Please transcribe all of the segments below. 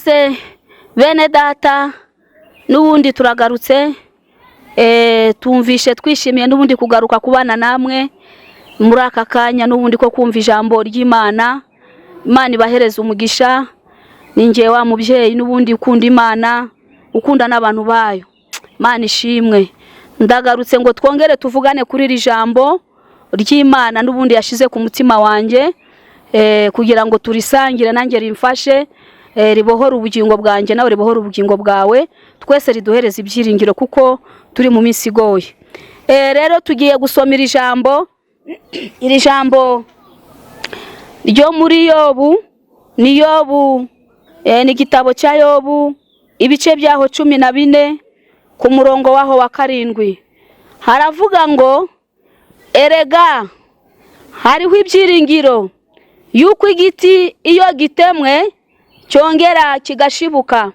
Ikaze bene data, n'ubundi turagarutse, tumvishe twishimiye n'ubundi kugaruka kubana namwe muri aka kanya n'ubundi ko kumva ijambo ry'Imana. Imana ibahereza umugisha. Ni njye wa mubyeyi n'ubundi ukunda Imana, ukunda n'abantu bayo. Imana ishimwe. Ndagarutse ngo twongere tuvugane kuri iri jambo ry'Imana n'ubundi yashize ku mutima wanjye, kugira ngo turisangire, nanjye rimfashe, ribohore ubugingo bwanjye, nawe ribohore ubugingo bwawe, twese riduhereze ibyiringiro kuko turi mu minsi igoye. Rero tugiye gusoma iri jambo, iri jambo ryo muri Yobu. Ni Yobu, ni igitabo cya Yobu, ibice byaho 14, ku murongo waho wa 7. Haravuga ngo: "Erega hariho ibyiringiro yuko igiti iyo gitemwe cyongera kigashibuka,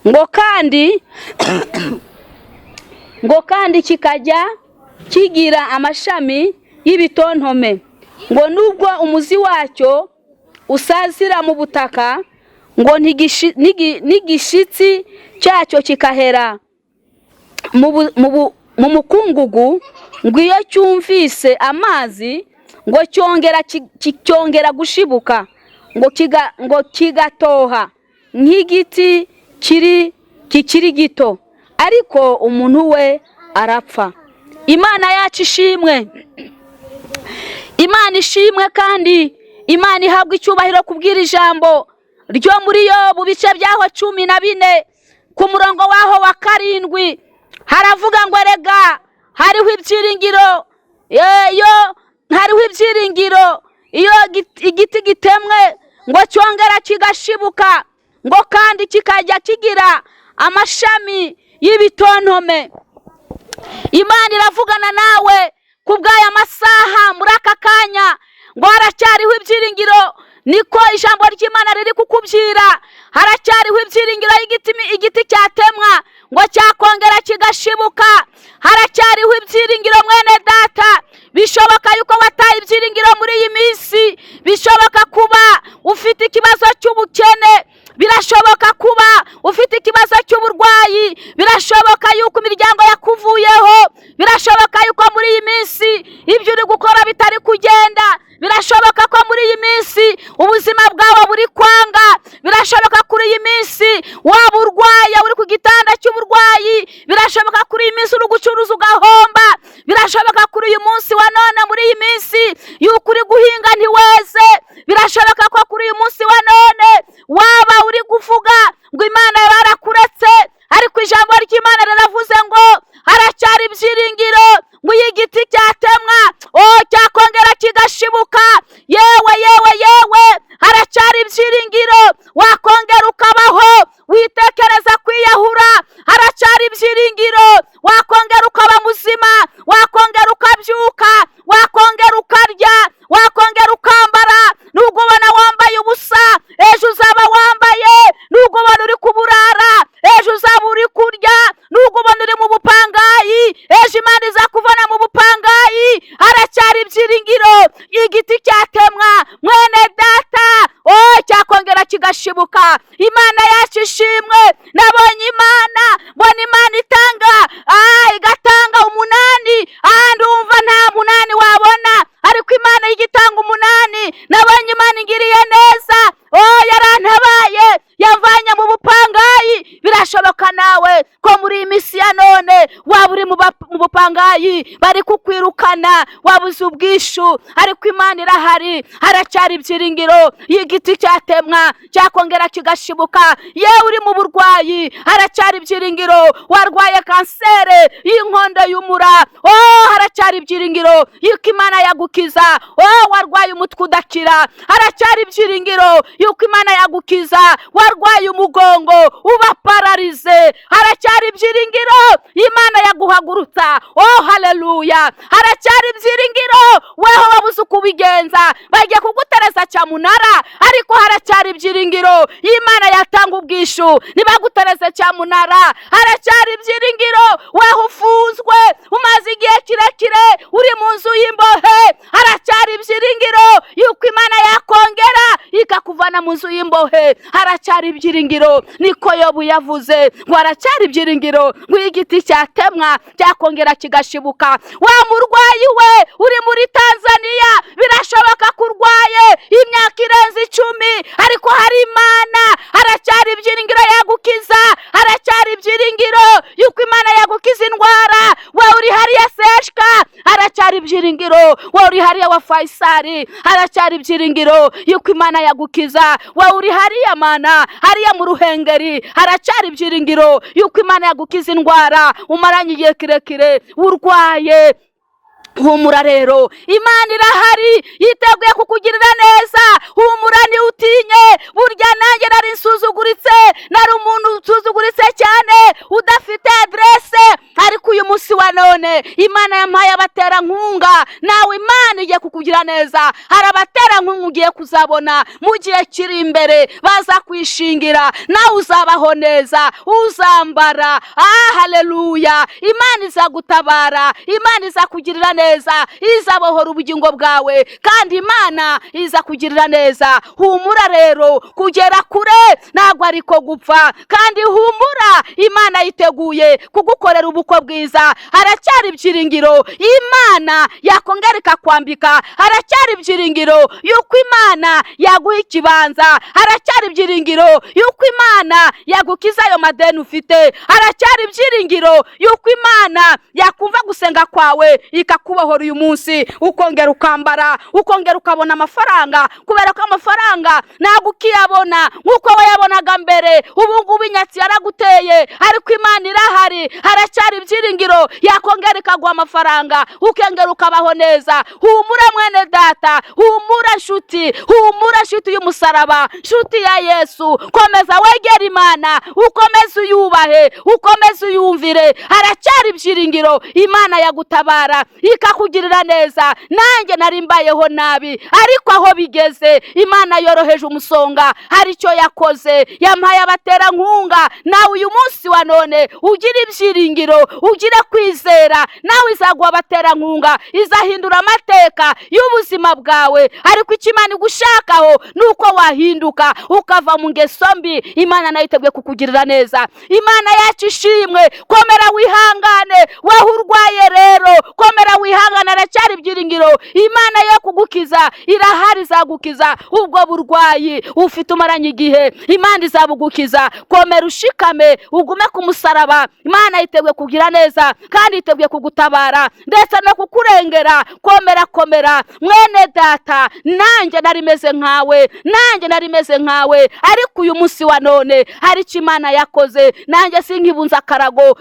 ngo kandi kikajya kigira amashami y'ibitontome, ngo nubwo umuzi wacyo usazira mu butaka, ngo n'igishitsi cyacyo kikahera mu mukungugu, ngo iyo cyumvise amazi, ngo cyongera cyongera gushibuka, ngo kigatoha nk'igiti kiri kikiri gito, ariko umuntu we arapfa." Imana yacu ishimwe, Imana ishimwe, kandi Imana ihabwa icyubahiro kubwira ijambo ryo muri Yobu, bice byaho 14, ku murongo waho wa 7. Haravuga ngo: "Erega hariho ibyiringiro, iyo hariho ibyiringiro, iyo igiti gitemwe, ngo cyongera kigashibuka, ngo kandi kikajya kigira amashami y'ibitontome." Imana iravugana nawe ku bw'aya masaha, muri aka kanya, ngo haracyariho ibyiringiro. Niko ijambo ry'Imana riri kukubwira. Haracyariho ibyiringiro y'igiti, igiti cyatemwa ngo cyakongera kigashibuka. Haracyariho ibyiringiro, mwene data. Bishoboka yuko wataye ibyiringiro muri iyi minsi. Bishoboka kuba ufite ikibazo cy'ubukene, birashoboka kuba ufite ikibazo cy'uburwayi, birashoboka yuko imiryango yakuvuyeho, birashoboka yuko muri iyi minsi ibyo uri gukora bitari kugenda, birashoboka ko muri iyi minsi ubuzima bwawe buri kwanga, birashoboka kuri iyi minsi waba urwaye, uri ku gitanda cy'uburwayi, birashoboka kuri iyi minsi uri gucuruza ugahomba, birashoboka kuri uyu munsi wa none, muri iyi minsi, yuko uri guhinga ntiweze, birashoboka ko kuri uyu munsi wa none waba uri kuvuga ngo Imana yarakuretse. Ariko ijambo ry'Imana riravuze ngo haracyari ibyiringiro, ngo iyo igiti cyatemwa, oh, cyakongera kigashibuka. Yewe, yewe, yewe, haracyari ibyiringiro, wakongera ukabaho. Witekereza kwiyahura, haracyari ibyiringiro, wakongera ukaba muzima, wakongera ukabyuka, wakongera ukarya, wakongera ukambara. Nubwo ubona wambaye ubusa, ejo uzaba wambaye. Nubwo ubona uri kuburara, ejo uzaba uri kurya. Nubwo ubona uri mu bupangayi, ejo Imana izakuvana mu bupangayi. Haracyari ibyiringiro, igiti cyatemwa, mwene data, oh, cyakongera kigashibuka. Imana yacu ishimwe. Nabonye Imana, mbona Imana itanga, igatanga 8 ahandi wumva nta 8 wabona, ariko Imana igitanga 8. Nabonye Imana ingiriye neza, oh, yarantabaye, yamvanye mu bupangayi. Birashoboka nawe ko muri iyi minsi ya none waba uri mu bupangayi, bari kukwirukana, wabuze ubwishu, ariko Imana irahari. Haracyari ibyiringiro, y'igiti cyatemwa cyakongera kigashibuka. Yewe, uri mu burwayi, haracyari ibyiringiro. Warwaye kanseri y'inkondo y'umura, oh, haracyari ibyiringiro yuko Imana yagukiza. Oh, warwaye umutwe udakira, haracyari ibyiringiro yuko Imana yagukiza. Warwaye umugongo uba paralysé, haracyari ibyiringiro, Imana yaguhagurutsa. Oh, haleluya! Haracyari ibyiringiro. Weho wabuze uko ubigenza, bagiye kugutereza cyamunara, ariko haracyari ibyiringiro, Imana yatanga ubwishu ntibagutereze cyamunara. Haracyari ibyiringiro. Weho ufunzwe, umaze igihe kirekire uri mu nzu y'imbohe, haracyari ibyiringiro yuko Imana yakongera ikakuvana mu nzu y'imbohe. Haracyari. Haracyari ibyiringiro, niko Yobu yavuze ngo haracyari ibyiringiro, ngo iyo igiti cyatemwa cyakongera kigashibuka. Wa murwayi we uri muri Tanzania, birashoboka ko urwaye imyaka irenze 10, ariko hari Imana, haracyari ibyiringiro yagukiza, haracyari ibyiringiro yuko Imana yagukiza indwara. Wowe uri hariya Seshka, haracyari ibyiringiro. Wowe uri hariya wa Faisali, haracyari ibyiringiro yuko Imana yagukiza. Wowe uri hariya Mana, hariya mu Ruhengeri, haracyari ibyiringiro yuko Imana yagukiza indwara umaranye igihe kirekire urwaye. Humura rero, Imana irahari, yiteguye kukugirira neza. Humura, ntiutinye. Burya nanjye nari nsuzuguritse, nari umuntu usuzuguritse cyane, udafite aderese, ariko uyu munsi wa none Imana yampaye abaterankunga. Nawe Imana igiye kukugira neza. Hari abaterankunga ugiye kuzabona mu gihe kiri imbere, baza kwishingira, nawe uzabaho neza, uzambara. Haleluya! Imana izagutabara, Imana izakugirira neza, izabohora ubugingo bwawe, kandi Imana iza kugirira neza. Humura rero, kugera kure ntabwo ariko gupfa, kandi humura, Imana yiteguye kugukorera ubukwe bwiza. Haracyari ibyiringiro Imana yakongera ikakwambika, haracyari ibyiringiro yuko Imana yaguha ikibanza, haracyari ibyiringiro yuko Imana yagukiza ayo madeni ufite, haracyari ibyiringiro yuko Imana yakumva gusenga kwawe ikakubohora uyu munsi, ukongera ukambara, ukongera ukabona amafaranga, kubera ko amafaranga ntabwo ukiyabona nk'uko wayabonaga mbere. Ubu ngubu inyatsi yaraguteye, ariko Imana irahari, haracyari ibyiringiro yakongera ikaguha amafaranga, ukongera ukabaho neza. Humura mwene data, humura nshuti, humura nshuti y'umusaraba, nshuti ya Yesu. Komeza wegere Imana, ukomeze uyubahe, ukomeze uyumvire. Haracyari ibyiringiro Imana yagutabara ikakugirira neza. Nanjye nari mbayeho nabi, ariko aho bigeze Imana yoroheje umusonga, hari icyo yakoze, yampaye abaterankunga. Nawe uyu munsi wa none ugire ibyiringiro, ugire kwizera, nawe izaguha abaterankunga, izahindura amateka y'ubuzima bwawe. Ariko icyo Imana igushakaho ni uko wahinduka ukava mu ngeso mbi. Imana nayo iteguye kukugirira neza. Imana yacu ishimwe. Komera wihangane, wowe urwaye rero, komera wihangane, haracyari ibyiringiro. Imana yo kugukiza irahari, izagukiza ubwo burwayi ufite umaranye igihe, Imana izabugukiza. Komera ushikame, ugume ku musaraba. Imana yiteguye kugira neza kandi yiteguye kugutabara ndetse no kukurengera. Komera, komera mwene data, nanjye nari meze nkawe, nanjye nari meze nkawe, ariko uyu munsi wa none hari icyo Imana yakoze. Nanjye sinkibunza akarago,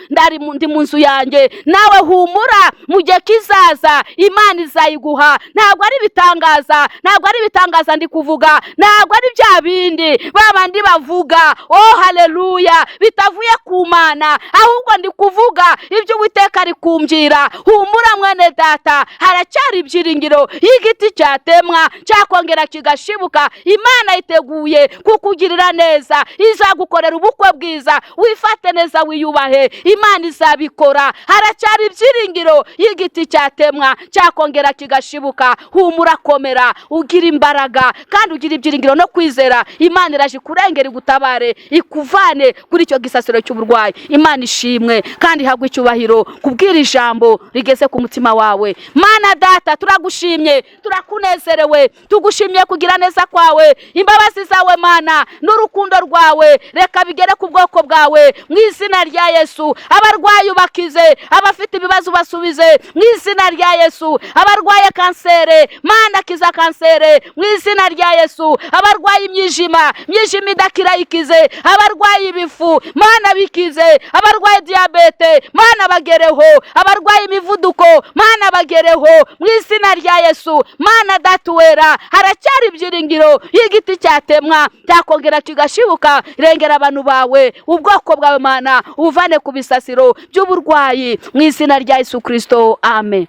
ndi mu nzu yanjye. Nawe humura, mu gihe kizaza Imana izayiguha. Ntabwo ari ibitangaza, ntabwo ari ibitangaza ndi kuvuga, ntabwo ari bya bindi babandi bavuga, oh haleluya, bitavuye ku Mana, ahubwo ndi kuvuga ibyo Uwiteka ari kumbwira. Humura mwene data, haracyari ibyiringiro y'igiti cyatemwa cyakongera kigashibuka. Imana iteguye kukugirira neza, izagukorera ubukwe bwiza. Wifate neza, wiyubahe, Imana izabikora. Haracyari ibyiringiro y'igiti cyatemwa cyakongera kigashibuka. Humura, komera, ugira imbaraga kandi ugira ibyiringiro no kwizera. Imana iraje ikurengera, igutabare, ikuvane kuri icyo gisasiro cy'uburwayi. Imana ishimwe kandi ihabwe icyubahiro kubwira ijambo rigeze ku mutima wawe. Mana data, turagushimye, turakunezerewe, tugushimiye kugira neza kwawe, imbabazi zawe Mana n'urukundo rwawe, reka bigere ku bwoko bwawe mu izina rya Yesu. Abarwayi ubakize, abafite ibibazo ubasubize mu izina rya Yesu. Abarwaye kansere, Mana kiza kansere mu izina rya Yesu. Abarwaye imyijima, imyijima idakira ikize. Abarwaye ibifu, Mana bikize. Abarwaye diyabete, Mana bagereho. Abarwaye imivuduko, Mana bagereho mu izina rya Yesu. Mana datuwera, haracyari ibyiringiro y'igiti cyatemwa cyakongera kigashibuka. Rengera abantu bawe, ubwoko bwawe Mana, ubuvane ku bisasiro by'uburwayi mu izina rya Yesu Kristo. Amen.